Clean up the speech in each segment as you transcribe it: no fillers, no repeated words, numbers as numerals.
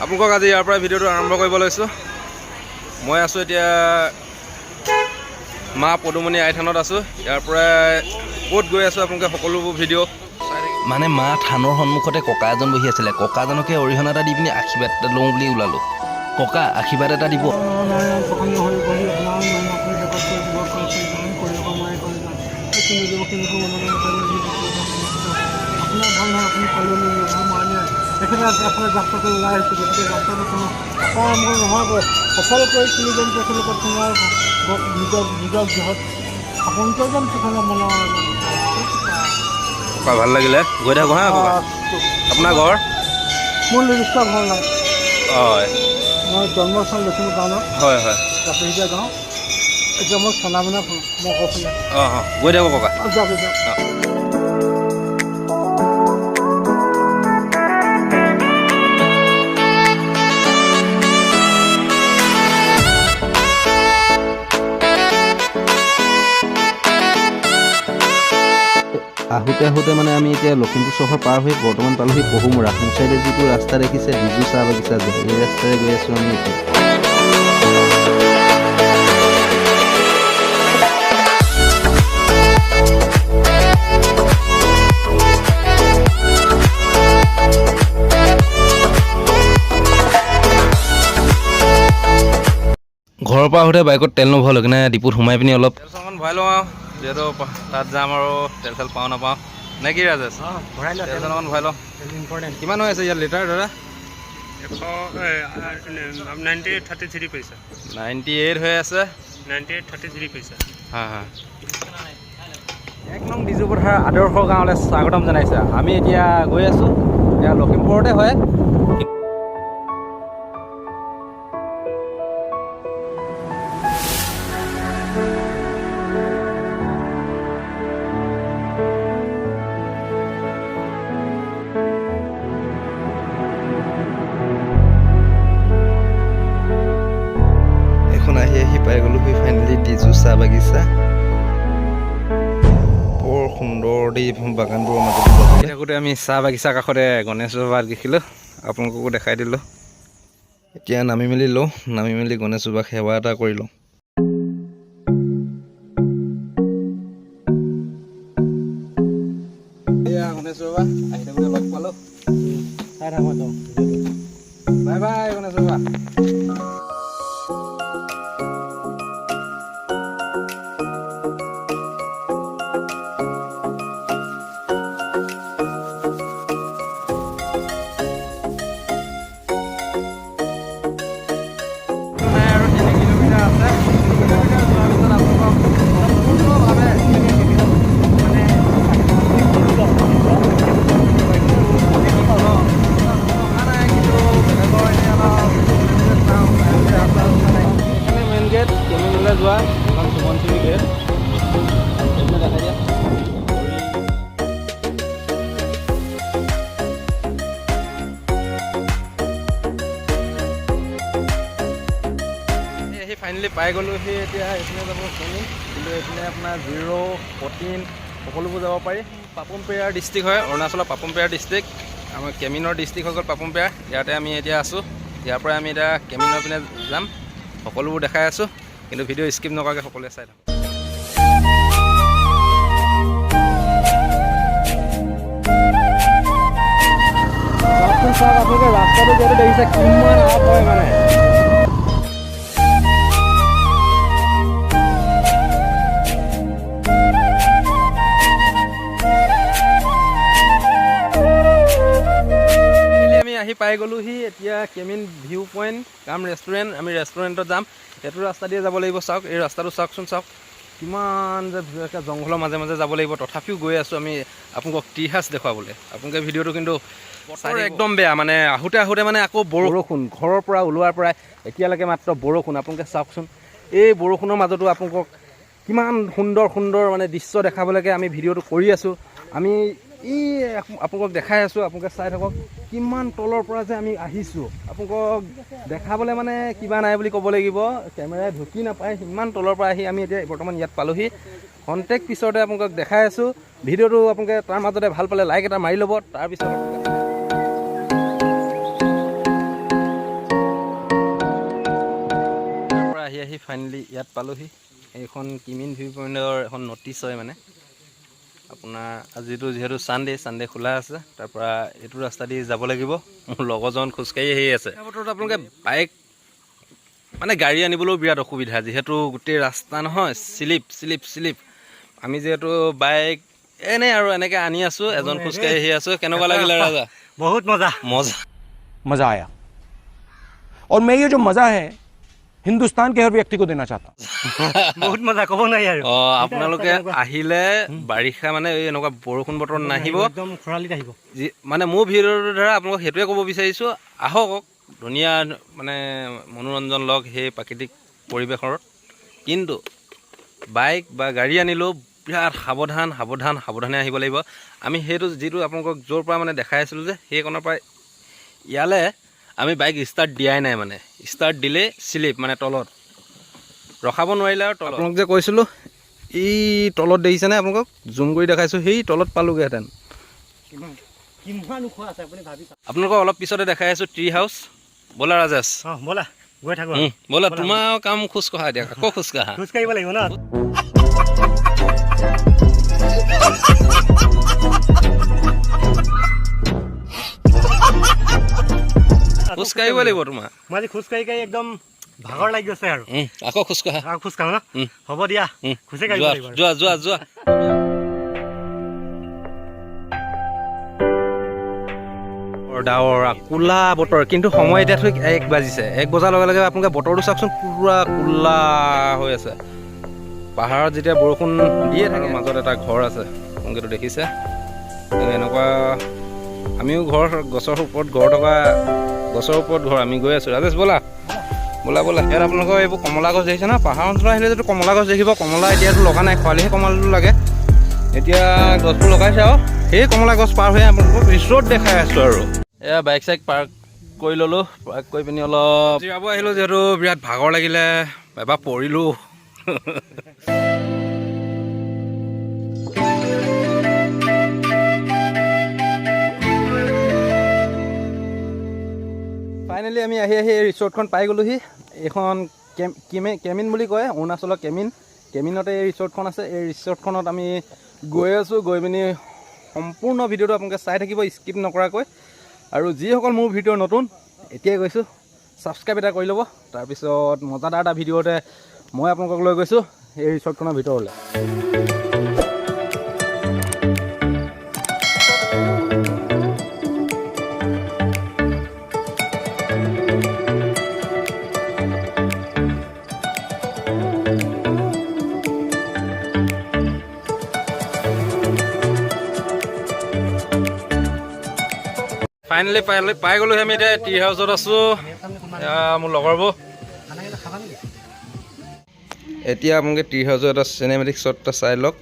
আপোনালোকক আজি ইয়াৰ পৰা ভিডিঅ'টো আৰম্ভ কৰিব লৈছোঁ। মই আছোঁ এতিয়া মা পদুমণি আইথানত আছোঁ। ইয়াৰ পৰাই ক'ত গৈ আছোঁ, আপোনালোকে সকলোবোৰ ভিডিঅ' চাই থাকিব। মানে মা থানৰ সন্মুখতে ককা এজন বহি আছিলে। ককাজনকে অৰিহণা এটা দি পিনি আশীৰ্বাদ এটা লওঁ বুলি ওলালোঁ। ককা, আশীৰ্বাদ এটা দিব। নাৰায়ণ প্ৰসন্ন হৈ বহি আপোনাৰ মহিমা কৰি জগত কৰি জীৱক কৰি পৰিধান কৰি সময় কৰি যান এই তিনি জীৱ কিন্তু আপোনাৰ ভাল নহয়, আপুনি কল্যাণী মানি তেখেতে এফালে যাত্ৰাটো ওলাই আহিছে। গতিকে যাত্ৰাটো কোনো অপাৰম্ভ নোহোৱাকৈ সফল কৰি তুলি যেন তেখেতলোকক পুনৰ নিজৰ নিজৰ গৃহত স্থাপন কৰি যেন তেখেতৰ মনৰ ককা, ভাল লাগিলে। গৈ থাকোঁ হা ককা। আপোনাৰ ঘৰ? মোৰ নিৰ্দিষ্ট ঘৰ নাই। মই জন্মস্থান লখিমপুৰ টাউনত। হয় হয় জাপৰিজা গাঁও। এতিয়া মই খানা পিনা মই অসমীয়া। অঁ অঁ গৈ থাকোঁ ককা। যাওক যাওক। অঁ। আহোঁতে আহোঁতে মানে আমি এতিয়া লখিমপুৰ চহৰ পাৰ হৈ বৰ্তমান পালোহি পহুমৰা। সোঁ চাইডে যিটো ৰাস্তা দেখিছে, ডিজু চাহ বাগিচা যায়। এই ৰাস্তাৰে গৈ আছোঁ আমি এতিয়া। ঘৰৰ পৰা আহোঁতে বাইকত তেল নভৰালোঁ, সেইকাৰণে ডিপুত সোমাই পিনি অলপ তেল অকণ ভৰাই লওঁ আৰু যিহেতু তাত যাম আৰু তেল চেল পাওঁ নাপাওঁ। নে কি ৰাজেশ? ভৰাই লোৱা। তেল চেল অকণ ভৰাই লওঁ। ইম্পৰ্টেণ্ট। কিমান হৈ আছে ইয়াত লিটাৰ দাদা? 198 33 পইচা। 98 হৈ আছে। 98 33 পইচা। হয় হয় 1 নং ডিজু পথাৰ আদৰ্শ গাঁৱলৈ স্বাগতম জনাইছে। আমি এতিয়া গৈ আছোঁ, এতিয়া লখিমপুৰতে হয়। এখন আহি আহি পাই গ'লোহি ফাইনেলি ডিজু চাহ বাগিচা। বৰ সুন্দৰ দেই বাগানবোৰৰ মাজত যাবলৈ। থাকোঁতে আমি চাহ বাগিচাৰ কাষতে গণেশ বাবাক দেখিলোঁ, আপোনালোককো দেখাই দিলোঁ। এতিয়া নামি মেলি লওঁ, নামি মেলি গণেশ বাবাক সেৱা এটা কৰি লওঁ। এয়া গণেশ বাবা, আহি থাকোঁতে লগ পালোঁ। চাই থাকোঁ একদম। বাই বাই গণেশ বাবা। নাই আৰু 3 কিলোমিটাৰ আছে। 3 কিলোমিটাৰ যোৱাৰ পিছত আপোনালোকক সম্পূৰ্ণভাৱে মানে নাই, কিন্তু বেলেগৰ এনেই অলপ চাওঁ, ৰাস্তা নাই। এইফালে মেইন গেট কেমিনলৈ যোৱা এখন সোৱণশিৰি গেট। এইপিনে দেখাই দিয়া। আহি ফাইনেলি পাই গ'লোহি। এতিয়া এইপিনে যাব কেমিন, কিন্তু এইপিনে আপোনাৰ জিৰ', ফৰ্টিন সকলোবোৰ যাব পাৰি। পাপুম পেয়াৰ ডিষ্ট্ৰিক্ট হয়, অৰুণাচলৰ পাপুম পেয়াৰ ডিষ্ট্ৰিক্ট। আমাৰ কেমিনৰ ডিষ্ট্ৰিক্ট হৈ গ'ল পাপুম পেয়াৰ। ইয়াতে আমি এতিয়া আছোঁ। ইয়াৰ পৰাই আমি এতিয়া কেমিনৰ পিনে যাম। সকলোবোৰ দেখাই আছোঁ, কিন্তু ভিডিঅ' স্কিপ নকৰাকৈ সকলোৱে চাই থাকক। চাওকচোন চাওক, আপোনালোকে ৰাস্তাটো যিহেতু দেখিছে কিমান আপ হয় মানে। Finally আমি আহি পাই গ'লোহি এতিয়া কেমিন ভিউ পইণ্ট কাম ৰেষ্টুৰেণ্ট। আমি ৰেষ্টুৰেণ্টত যাম। এইটো ৰাস্তা দিয়ে যাব লাগিব। চাওক, এই ৰাস্তাটো চাওকচোন চাওক, কিমান যে একে জংঘলৰ মাজে মাজে যাব লাগিব। তথাপিও গৈ আছোঁ আমি আপোনালোকক টি হাউচ দেখুৱাবলৈ। আপোনালোকে ভিডিঅ'টো কিন্তু বতৰ একদম বেয়া, মানে আহোঁতে আহোঁতে মানে আকৌ বৰষুণ। ঘৰৰ পৰা ওলোৱাৰ পৰাই এতিয়ালৈকে মাত্ৰ বৰষুণ। আপোনালোকে চাওকচোন, এই বৰষুণৰ মাজতো আপোনালোকক কিমান সুন্দৰ সুন্দৰ মানে দৃশ্য দেখাবলৈকে আমি ভিডিঅ'টো কৰি আছোঁ। আমি এই আপোনালোকক দেখাই আছোঁ, আপোনালোকে চাই থাকক কিমান তলৰ পৰা যে আমি আহিছোঁ। আপোনালোকক দেখাবলৈ মানে কিবা নাই বুলি ক'ব লাগিব, কেমেৰাই ঢুকি নাপায়। সিমান তলৰ পৰা আহি আমি এতিয়া বৰ্তমান ইয়াত পালোহি। কণ্টেক্ট পিছতে আপোনালোকক দেখাই আছোঁ ভিডিঅ'টো। আপোনালোকে তাৰ মাজতে ভাল পালে লাইক এটা মাৰি ল'ব। তাৰপিছত আপোনালোকে আহি ফাইনেলি ইয়াত পালোহি। এইখন কিমিন ভিউ পইণ্টৰ এখন নটিচ হয়। মানে আপোনাৰ আজিতো যিহেতু ছানডে, ছানডে খোলা আছে। তাৰপৰা এইটো ৰাস্তা দি যাব লাগিব। মোৰ লগৰজন খোজকাঢ়ি আহি আছে। বতৰত আপোনালোকে বাইক, মানে গাড়ী আনিবলৈও বিৰাট অসুবিধা, যিহেতু গোটেই ৰাস্তা নহয় শ্লিপ শ্লিপ শ্লিপ। আমি যিহেতু বাইক এনেই আৰু এনেকৈ আনি আছোঁ, এজন খোজকাঢ়ি আহি আছোঁ। কেনেকুৱা লাগিলে ৰাজা? বহুত মজা। মজা। मज़ा आया और मैं ये जो मज़ा है, हिंदुस्तान के हर व्यक्ति को देना चाहता हूँ। বহুত মজা, ক'ব নোৱাৰি আৰু। অঁ, আপোনালোকে আহিলে বাৰিষা, মানে এই এনেকুৱা বৰষুণ বতৰত নাহিব। একদম খৰালিত আহিব। যি মানে মোৰ ভিডিঅ'টোৰ দ্বাৰা আপোনালোকক সেইটোৱে ক'ব বিচাৰিছোঁ, আহক, ধুনীয়া মানে মনোৰঞ্জন লওক সেই প্ৰাকৃতিক পৰিৱেশত। কিন্তু বাইক বা গাড়ী আনিলেও বিৰাট সাৱধান সাৱধান সাৱধানে আহিব লাগিব। আমি সেইটো যিটো আপোনালোকক য'ৰ পৰা মানে দেখাই আছিলোঁ যে সেইকণৰ পৰা ইয়ালৈ আমি বাইক ষ্টাৰ্ট দিয়াই নাই। মানে ষ্টাৰ্ট দিলেই শ্লিপ, মানে তলত ৰখাব নোৱাৰিলে। আৰু তলত আপোনালোক যে কৈছিলোঁ, এই তলত দেখিছেনে? আপোনালোকক জুম কৰি দেখাইছোঁ, সেই তলত পালোগৈহেঁতেন। কিমান ওখ আছে আপুনি ভাবি চাওক। আপোনালোকক অলপ পিছতে দেখাই আছোঁ ট্ৰি হাউচ। ব'লা ৰাজেশ। অঁ, ব'লা, গৈ থাকোঁ। ব'লা, তোমাৰ কাম খোজ কঢ়া। এতিয়া আকৌ খোজ কাঢ়া। খোজ কাঢ়িব লাগিব ন। খোজ কাঢ়িব লাগিব তোমাৰ। মই আজি খোজ কাঢ়ি কাঢ়ি একদম ভাগৰ লাগি গৈছে আৰু। আকৌ খোজ কঢ়া। আৰু খোজ কাঢ়ো ন? উম। হ'ব দিয়া। খোজে কাঢ়িব যোৱা। লাগিব আৰু। যোৱা যোৱা যোৱা। ডাৱৰ, ক'লা বতৰ, কিন্তু সময় এতিয়া ঠিক 1 বাজিছে। 1 বজাৰ লগে লগে আপোনালোকে বতৰটো চাওকচোন, পূৰা ক'লা হৈ আছে। পাহাৰত যেতিয়া বৰষুণ দিয়ে থাকে, মাজত এটা ঘৰ আছে, আপোনালোকেতো দেখিছে এনেকুৱা। আমিও ঘৰ, গছৰ ওপৰত ঘৰ থকা, গছৰ ওপৰত ঘৰ। আমি গৈ আছোঁ। ৰাজেশ, ব'লা ব'লা ব'লা। ইয়াত আপোনালোকৰ এইবোৰ কমলা গছ দেখিছে ন? পাহাৰ অঞ্চলত আহিলে যিটো কমলা গছ দেখিব, কমলা এতিয়াতো লগা নাই, খৰালিহে কমলাটো লাগে। এতিয়া গছবোৰ লগাইছে আৰু সেই কমলা গছ পাৰ হৈ আপোনালোকক ৰিচৰ্ট দেখাই আছোঁ। আৰু এয়া বাইক চাইক পাৰ্ক কৰি ল'লোঁ। পাৰ্ক কৰি পিনি অলপ জিৰাব আহিলোঁ, যিহেতু বিৰাট ভাগৰ লাগিলে, এবাৰ পৰিলোঁ। ফাইনেলি আমি আহি আহি এই ৰিচৰ্টখন পাই গ'লোহি। এইখন কেমিন বুলি কয়, অৰুণাচলৰ কেমিন। কেমিনতে এই ৰিচৰ্টখন আছে। এই ৰিচৰ্টখনত আমি গৈ আছোঁ। গৈ পিনি সম্পূৰ্ণ ভিডিঅ'টো আপোনালোকে চাই থাকিব স্কিপ নকৰাকৈ। আৰু যিসকল মোৰ ভিডিঅ' নতুন, এতিয়াই গৈছোঁ, ছাবস্ক্ৰাইব এটা কৰি ল'ব। তাৰপিছত মজাদাৰ এটা ভিডিঅ'তে মই আপোনালোকক লৈ গৈছোঁ এই ৰিচৰ্টখনৰ ভিতৰলৈ। ফাইনেলি পাই গ'লোহি। আমি এতিয়া ট্ৰি হাউচত আছোঁ। এয়া মোৰ লগৰবোৰ। এতিয়া আপোনালোকে ট্ৰি হাউচৰ এটা চিনেমেটিক শ্বট এটা চাই লওক।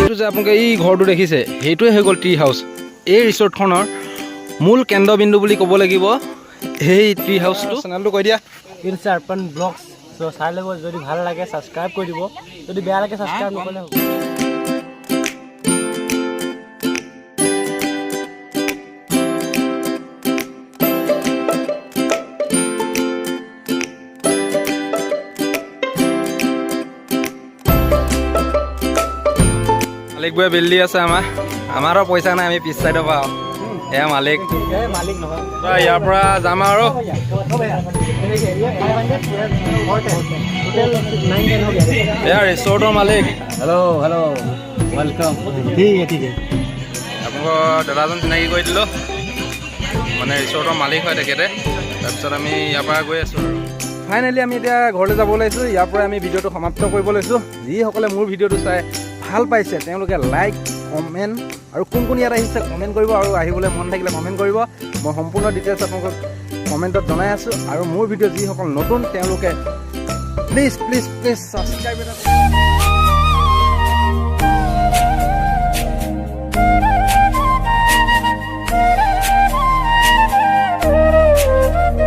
এইটো যে আপোনালোকে এই ঘৰটো দেখিছে, সেইটোৱে হৈ গ'ল ট্ৰি হাউচ। এই ৰিচৰ্টখনৰ মূল কেন্দ্ৰবিন্দু বুলি ক'ব লাগিব সেই ট্ৰি হাউচটো। চেনেলটো কৈ দিয়া। ইনচাৰ্পন ব্লগছ। চ' চাই ল'ব, যদি ভাল লাগে ছাবস্ক্ৰাইব কৰি দিব, যদি বেয়া লাগে ছাবস্ক্ৰাইব নকৰিলে হ'ব। মালিকবোৰে বিল দি আছে আমাৰ। আমাৰো পইচা নাই, আমি পিছ চাইডৰ পৰা। এয়া মালিক। এই মালিক নহয়। ইয়াৰ পৰা যাম আৰু। এয়া ৰিচৰ্টৰ মালিক। Hello' hello', welcome. ঠিক আছে, ঠিক আছে। আপোনালোকৰ দাদাজন চিনাকি কৰি দিলোঁ, মানে ৰিচৰ্টৰ মালিক হয় তেখেতে। তাৰপিছত আমি ইয়াৰ পৰা গৈ আছোঁ আৰু ফাইনেলি আমি এতিয়া ঘৰলৈ যাব ওলাইছোঁ। ইয়াৰ পৰা আমি ভিডিঅ'টো সমাপ্ত কৰিব লৈছোঁ। যিসকলে মোৰ ভিডিঅ'টো চাই ভাল পাইছে, তেওঁলোকে লাইক কমেণ্ট আৰু কোন কোন ইয়াত আহিছে কমেণ্ট কৰিব, আৰু আহিবলৈ মন থাকিলে কমেণ্ট কৰিব। মই সম্পূৰ্ণ ডিটেইলছ আপোনালোকক কমেণ্টত জনাই আছোঁ। আৰু মোৰ ভিডিঅ' যিসকল নতুন, তেওঁলোকে প্লিজ প্লিজ প্লিজ ছাবস্ক্ৰাইব এটা